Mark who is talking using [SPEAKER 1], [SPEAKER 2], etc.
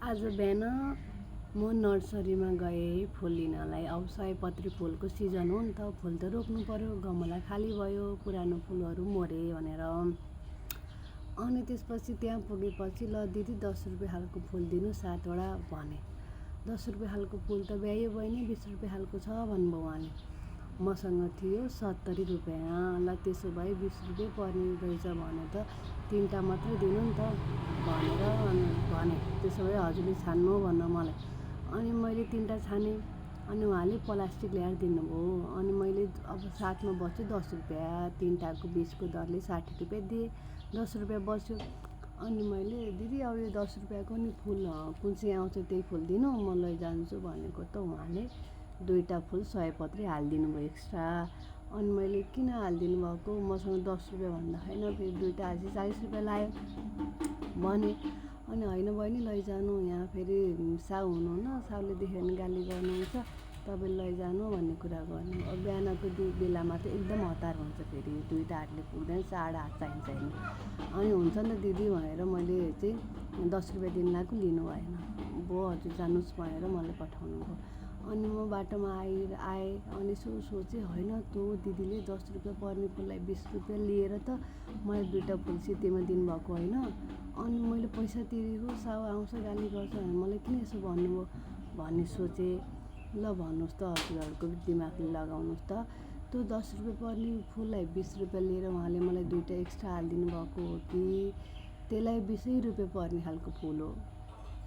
[SPEAKER 1] आज बिहान म नर्सरीमा गएँ फुल लिनलाई। अब सयपत्री फुलको सिजन हो नि त, फुल त रोप्नु पर्यो, गमला खाली भयो, पुरानो फुलहरू मरे भनेर। अनि त्यसपछि त्यहाँ पुगेपछि ल दिदी 10 रुपियाँ हालको फुल दिनु 7वटा भने। 10 रुपियाँ हालको फुल त भ्यायो बहिनी, 20 रुपियाँ हालको छ भन्नुभयो उहाँले। मसँग थियो 70 रुपियाँ। ल त्यसो भए 20 रुपियाँ पर्ने रहेछ भने त 3टा मात्रै दिनु नि त भनेर भने। त्यसो भए हजुरले छान्नु भन्नु मलाई। अनि मैले 3टा छानेँ। अनि उहाँले प्लास्टिक ल्याएर दिनुभयो। अनि मैले अब साथमा बच्यो 10 रुपियाँ, 3टाको 20को दरले 60 रुपियाँ दिएँ। 10 रुपियाँ बच्यो। अनि मैले दिदी अब यो 10 रुपियाँको नि फुल कुन चाहिँ आउँछ त्यही फुल दिनु, म लैजान्छु भनेको त उहाँले 2टा फुल सयपत्री हालिदिनु भयो एक्स्ट्रा। अनि मैले किन हालिदिनु भएको, मसँग 10 रुपियाँ भन्दा होइन, फेरि 2टा हालेपछि 40 रुपियाँ लाग्यो भने। अनि होइन बहिनी लैजानु, यहाँ फेरि साउ हुनुहुन्न, साउले देख्यो भने गाली गर्नुहुन्छ, तपाईँले लैजानु भन्ने कुरा गर्नु। अब बिहानको बेलामा त एकदम हतार हुन्छ, फेरि 2टा हातले पुग्दैन, 4 हात चाहिन्छ हेर्नु। अनि हुन्छ नि त दिदी भनेर मैले चाहिँ 10 रुपियाँ दिनु लाग्यो, लिनु भएन। भयो हजुर जानुहोस् भनेर मलाई पठाउनु भयो। अनि म बाटोमा आएँ अनि सोचेँ होइन त्यो दिदीले 10 रुपियाँ पर्ने फुललाई 20 रुपियाँ लिएर त मलाई 2टा फुल सित्तैमा दिनुभएको होइन। अनि मैले पैसा तिरेको, साउ आउँछ गाली गर्छ भने मलाई किन यसो भन्नुभयो भन्ने सोचेँ। ल भन्नुहोस् त हजुरहरूको दिमागले लगाउनुहोस् त, त्यो 10 रुपियाँ पर्ने फुललाई 20 रुपियाँ लिएर उहाँले मलाई 2टा एक्स्ट्रा हालिदिनु भएको हो कि त्यसलाई 20 रुपियाँ पर्ने खालको फुल हो।